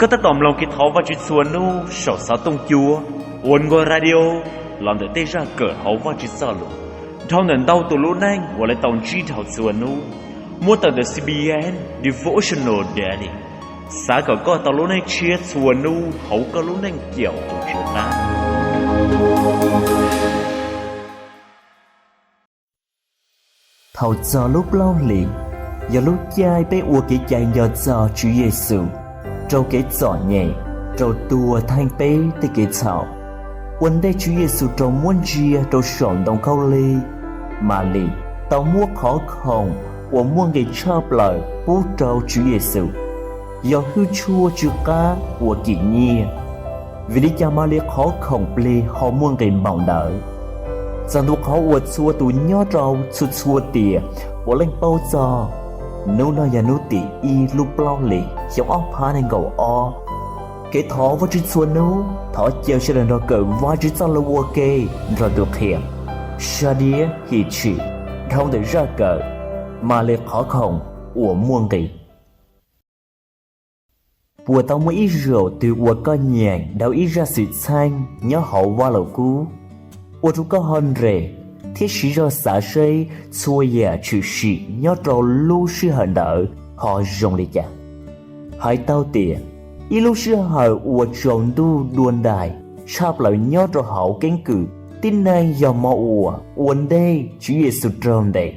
Koj tab tom mloog kev thov Vajtswv txhua hnub saum xov tooj cua Oneway Radio los ntawm tej zaj kawm hauv Vajtswv Txojlus dhau ntawm ntau tus lub neej uas lawv tau ntsib dhau txhua hnub, muab tawm ntawm C B N Devotional Daily. Xav kom koj tau lub neej tshiab txhua hnub hauv koj lub neej caum tus Tswv qab. Thaum txog lub plaub hlis, yog lub caij peb ua kev cai nco txog Tswv Yexus rau kev txom nyem, rau tuag theej peb tej kev txhaum. Ua ntej Tswv Yexus raug muab ntsia rau saum ntoo khaub lig, Malis tau muab qhov khoom uas muaj nqis tshaj plaws pub rau Tswv Yexus, yog hwj tshuaj tsw qab uas kim nyiaj. Vim li cas Malis qhov khoom plig ho muaj nqis npaum ntawd? Txog ntu qhov uas txhua tus nyob rau txhua txhua tiam puav leej paub txog, hnub no yog hnub tim ib lub plaub hlis xyoo ob phav nees nkaum ob. Kev thov Vajtswv txhua hnub thov caw sawv daws nrog kawm Vajtswv Txojlus ua ke nrog tus qhia Sadias His Chim dhau ntawm zaj kawm Malis qhov khoom uas muaj nqis. Puas tau muaj ib zaug twg uas koj nyeem dhau ib zaj xwm txheej nyob hauv Vaj Lug Kub, ua rau koj ho nres thiab siv zog xav seb txhua yam tshwm sim nyob rau lub sij hawm ntawd ho zoo li cas? Hais tau tias, ib lub sij hawm uas tsaus ntuj dua ntais tshaj plaws nyob rau hauv keeb kwm tib neeg yog hmo uas ua ntej Tswv Yexus raug ntes.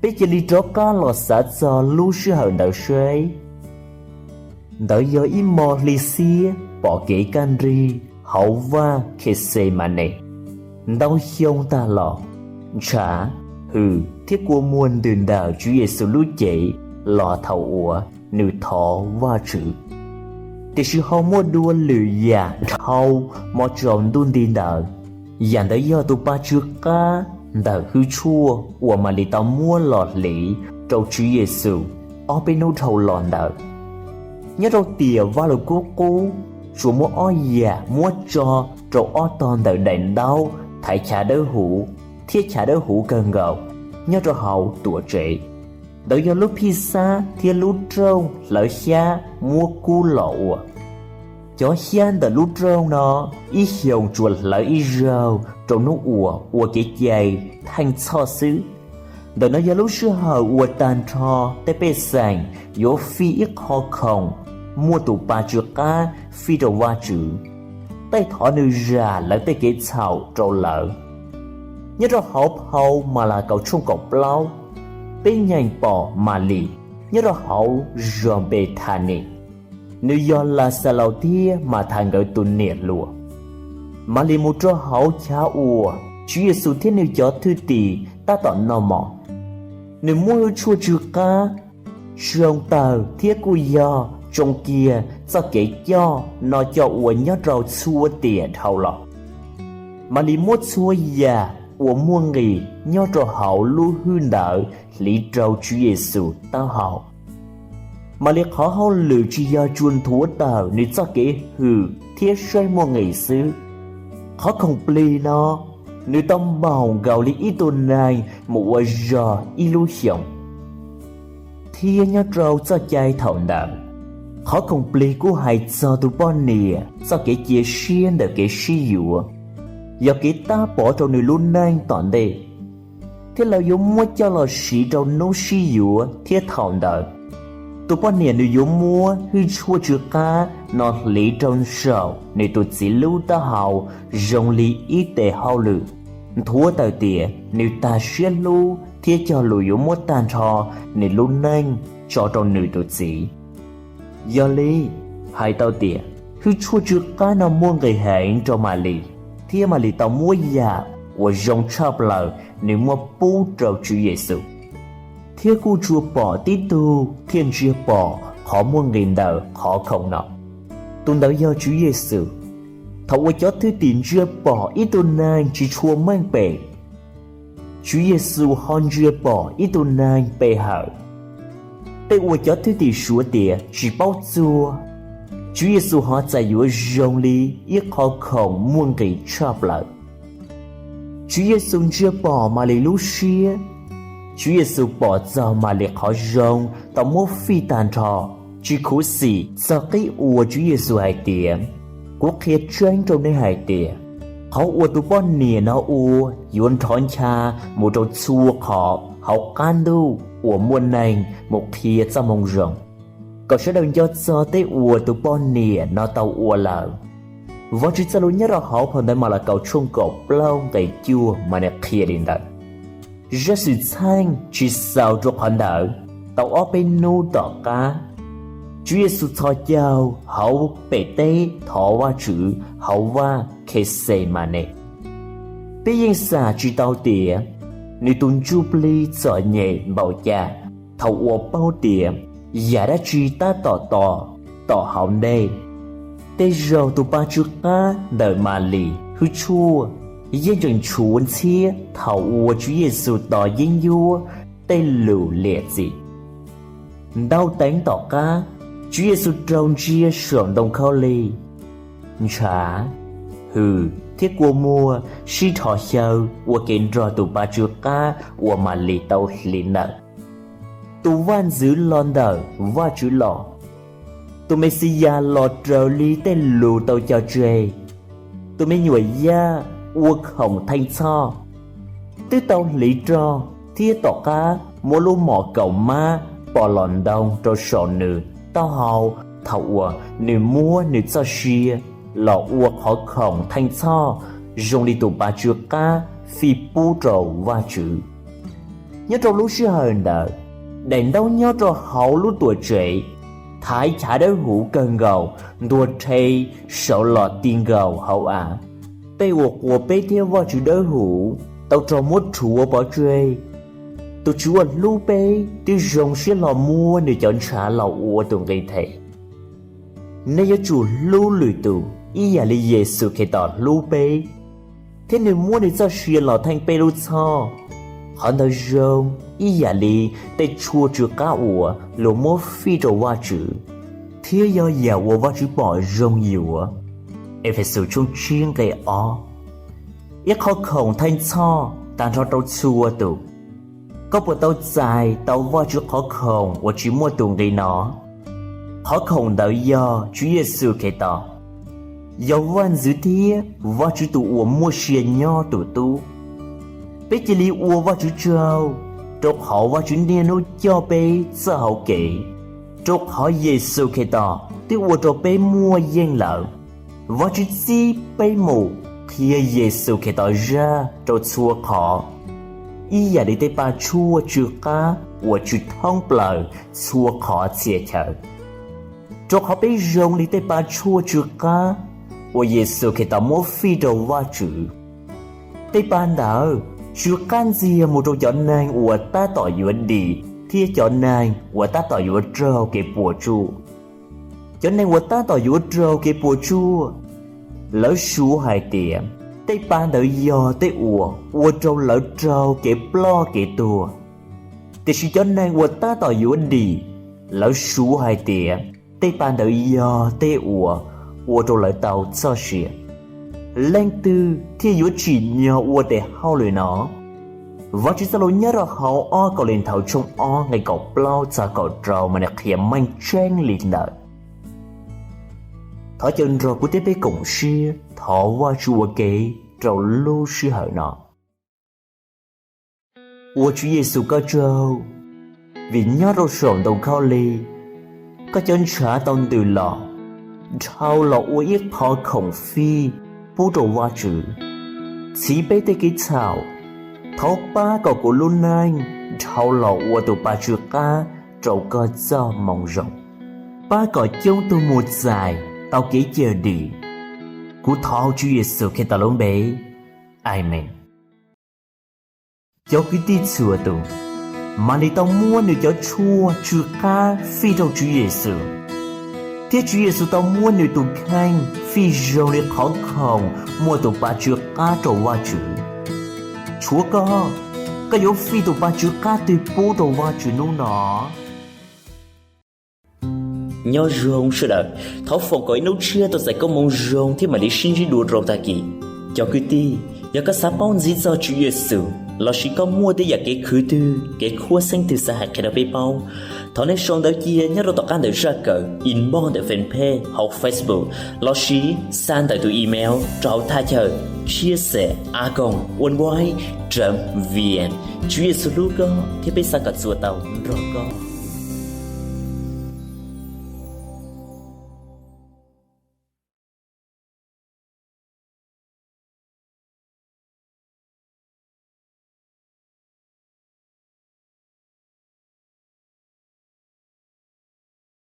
Peb cia li rov qab los xav txog lub sij hawm ntawd seb. Ntawd yog ib hmo hli xiab pom kev kaj nrig hauv Vaj Khexemanes. Ntau xyoo tag los, ntshav, hws thiab kua muag ntws ntawm Tswv Yexus lub cev los thaum uas nws thov Vajtswv. Tiam sis ho muaj dua lwm yam dhau hmo tsaus ntuj nti ntawd. Yam ntawd yog tus pa tsw qab ntawm hwj tshuaj uas Malis tau muab los hliv rau Tswv Yexus ob peb hnub dhau los ntawd. Nyob rau tiam Vaj Lug Kub qub, tsuas muaj ob yam muab tso rau ob tog ntawm daim ntaub thaiv chav dawb huv thiab chav dawb huv kawg nkaus nyob rau hauv tuam tsev. Ntawd yog lub phij xab thiab lub rooj hlawv xyab muab kub los ua. Cov xyab ntawm lub rooj no ib xyoos tsuas hlawv ib zaug rau hnub uas ua kev cai theej txhoj xwb. Ntawm no yog lub sij hawm uas tag nrho tej pej xeem yuav fij ib qho khoom muaj tus pa tsw qab fij rau Vajtswv, tej thov nws zam lawv tej kev txhaum rau lawv. Nyob rau hauv phau Malakaus tshooj kaum plaub, peb nyeem pom Malis nyob rau hauv zos Npethanis, nws yog Laxalaus thiab Mathais nkawd tus niam hluas. Malis mus rau hauv chav uas Tswv Yexus thiab nws cov thwj tim tab tom noj mov. Nws muab hwj tshuaj tsw qab, tsoo tawg thiab kuj yog tsoo kiag txoj kev coj noj coj ua nyob rau txhua tiam dhau los. Malis muab txhua yam uas muaj nqis nyob rau hauv lub hwj ntawd hliv rau Tswv Yexus taub hau. Malis qhov hauj lwm tsis yog tsuas nthuav tawm nws txoj kev hwm thiab saib muaj nqis xwb. Qhov khoom plig no, nws tau npaum nkaus li ib tug neeg mus ua zog ib lub xyoos. Thiab nyob rau txoj cai thaum ntawd, qhov khoom plig kuj hais txog tus poj niam txoj kev cia siab ntawm kev sib yuav, yog kev tab pov rau nws lub neej tom ntej, thiab lawv yuav muab coj los siv rau hnub sib yuav thiab thaum ntawd. Tus poj niam nws yuav muab hwj tshuaj tsw qab no hliv rau saum nws tus txiv lub taub hau zoo li ib tes hauj lwm, nthuav tawm tias nws tag siab hlub thiab cog lus yuav muab tag nrho nws lub neej tso rau nws tus txiv. Yog li, hais tau tias hwj tshuaj tsw qab no muaj nqis heev rau Malis, thiab Malis tau muab yam uas zoo tshaj plaws nws muab pub rau Tswv Yexus. Thiab kuj tsuas pom tib tug thiaj ntsia pom qhov muaj nqis ntawm qhov khoom no, tus ntawd yog Tswv Yexus. Thaum uas cov thwj tim ntsia pom ib tug neeg tsis tshua meej pem, Tswv Yexus ho ntsia pom ib tug neeg pe hawm. Tej uas cov thwj tim suav tias tsis paub txuag, Tswv Yexus ho txais yuav zoo li ib qho khoom muaj nqis tshaj plaws. Tswv Yexus ntsia pom Malis lub siab. Tswv Yexus pom txog Malis qhov zoo tau muab fij tag nrho, Tsis khuv xim txog qib uas Tswv Yexus hais tias, kuv qhia tseeb rau nej hais tias, qhov uas tus poj niam no ua yuav nrov ncha mus rau txhua qhov hauv qab ntuj uas muaj neeg mus qhia Txojmoo Zoo, kom sawv daws nco txog tej uas tus poj niam no tau ua lawm. Vajtswv txoj lus nyob rau hauv phau ntawv Malakaus tshooj kaum plaub nqe cuaj mas nws qhia li ntawd. Zaj xwm txheej tsis xaus rau qhov ntawd, tau ob peb hnub tom qab, Tswv Yexus txhos caug hauv pem teb thov Vajtswv hauv vaj Khexemanes. Peb yeej xam tsis tau tias nws tus ntsuj plig txom nyem npaum cas thaum uas paub tias yam dab tsi tab tom tos tom hauv ntej. Tej zaug tus pa tsw qab ntawm Malis hwj tshuaj yeej tseem tshuav ntxhiab thaum uas Tswv Yexus tos yeeb ncuab tej lus liam txim. Ntau teev tom qab, Tswv Yexus raug ntsia saum ntoo khaub lig, ntshav, hws thiab kua muag sib rho xyaw ua ke nrog tus pa tsw qab uas Malis tau hliv ntawm. Tus vaj ntxwv los ntawm Vajtswv los, tus Mexiyas los raws li tej lus tau cog tseg, tus me nyuam yaj ua khoom theej txhoj, twb tau hliv rog thiab tom qab muab lub mom kaum mab pos los ntoo rau saum nws taub hau thaum uas nws muab nws txoj sia los ua qhov khoom theej txhoj zoo li tus pa tsw qab fij pub rau Vajtswv. Nyob rau lub sij hawm ntawd, daim ntaub nyob rau hauv lub tuam tsev thaiv chav dawb huv kawg nkaus ntuag rhe saud los ti nkaus hauv av. Tej uas quas peb thiab Vajtswv dawb huv tau raug muab rhuav pov tseg. Tus Tswv uas hlub peb twb zoo siab hlo muab nws cov ntshav los ua tus nqi them. Nej yuav tsum hlub lwm tus ib yam li Yexus Khetos hlub peb, thiab nws muab nws txoj sia los theej peb lub txhoj. Qhov ntawd zoo ib yam li tej tshuaj tsw qab uas luag muab fij rau Vajtswv, thiab yog yam uas Vajtswv pom zoo yuav Efexus tshooj tsib nqe ob. Ib qhov khoom theej txhoj tag nrho rau txhua tus. Koj puas tau txais tau Vajtswv qhov khoom uas tsis muaj tus nqi no? Qhov khoom ntawd yog Tswv Yexus Khetos, yog Vaj ntxwv thiab Vajtswv tus uas muaj sia nyob tus Tub. Peb cia li ua Vajtswv tsaug, rau qhov Vajtswv niaj hnub coj peb txoj hau kev, rau qhov Yexus Khetos twb ua rau peb muaj yeej lawm. Vajtswv txib peb mus qhia Yexus Khetos zaj rau txhua qhov, ib yam li tej pa tshuaj tsw qab uas tsw thoob plaws txhua qhov txhia chaw. Rau qhov peb zoo li tej pa tshuaj tsw qab uas Yexus Khetos muab fij rau Vajtswv. Tej pa ntawd tsw qab ntxiag mus rau cov neeg uas tab tom yuav dim thiab cov neeg uas tab tom yuav raug kev puas tsuaj. Cov neeg uas tab tom yuav raug kev puas tsuaj, lawv suav hais tias tej pa ntawd yog tej uas ua rau lawv raug kev ploj kev tuag. Tiam sis cov neeg uas tab tom yuav dim, lawv suav hais tias tej pa ntawd yog tej uas ua rau lawv tau txoj sia. Leej twg thiaj yuav tsim nyog ua tes hauj lwm no? Vajtswv txoj lus nyob rau hauv ob Kauleethaus tshooj ob nqe kaum plaub txog kaum rau mas nws qhia meej tseeb li ntawd. Thov caw nrog kuv thiab peb koom siab thov Vajtswv ua ke rau lub sij hawm no. Ua Tswv Yexus koj tsaug, vim nyob rau saum ntoo khaub lig, koj cov ntshav tau ntws los, dhau los ua ib qho khoom fij pub rau Vajtswv, txhiv peb tej kev txhaum. Thov pab kom kuv lub neej dhau los ua tus pa tsw qab rau koj txoj moo zoo, pab kom coob tug mus txais tau kev cawm dim. Kuv thov Tswv Yexus Khetos lub npe, Amees. Cov kwv tij txhua tus, Malis tau muab nws cov tshuaj tsw qab fij rau Tswv Yexus, thiab Tswv Yexus tau muab nws tus kheej fij zoo li qhov khoom muaj tus pa tsw qab rau Vajtswv. Tshuav koj, koj yuav fij tus pa tsw qab twg pub rau Vajtswv hnub no? Nyob zoo sawv daws, thov foom kom ib hnub tshiab tau txais koob hmoov zoo thiab mam li sib ntsib dua rau tag kis. Cov kwv tij, yog koj xav paub ntxiv txog Tswv Yexus lossis koj muaj tej yam kev khwv twg, kev khuab xeeb twg xav hais qhia rau peb paub, Thov nej sau ntawv cia nyob rau tom qab ntawm zaj kawm, inbox ntawm fanpage hauv Facebook, lossis xa ntawm tus email rau hauv thaj chaw chia sẻ a còng oneway chấm vn. Tswv Yexus hlub koj thiab peb xav kom txuas tau nrog koj.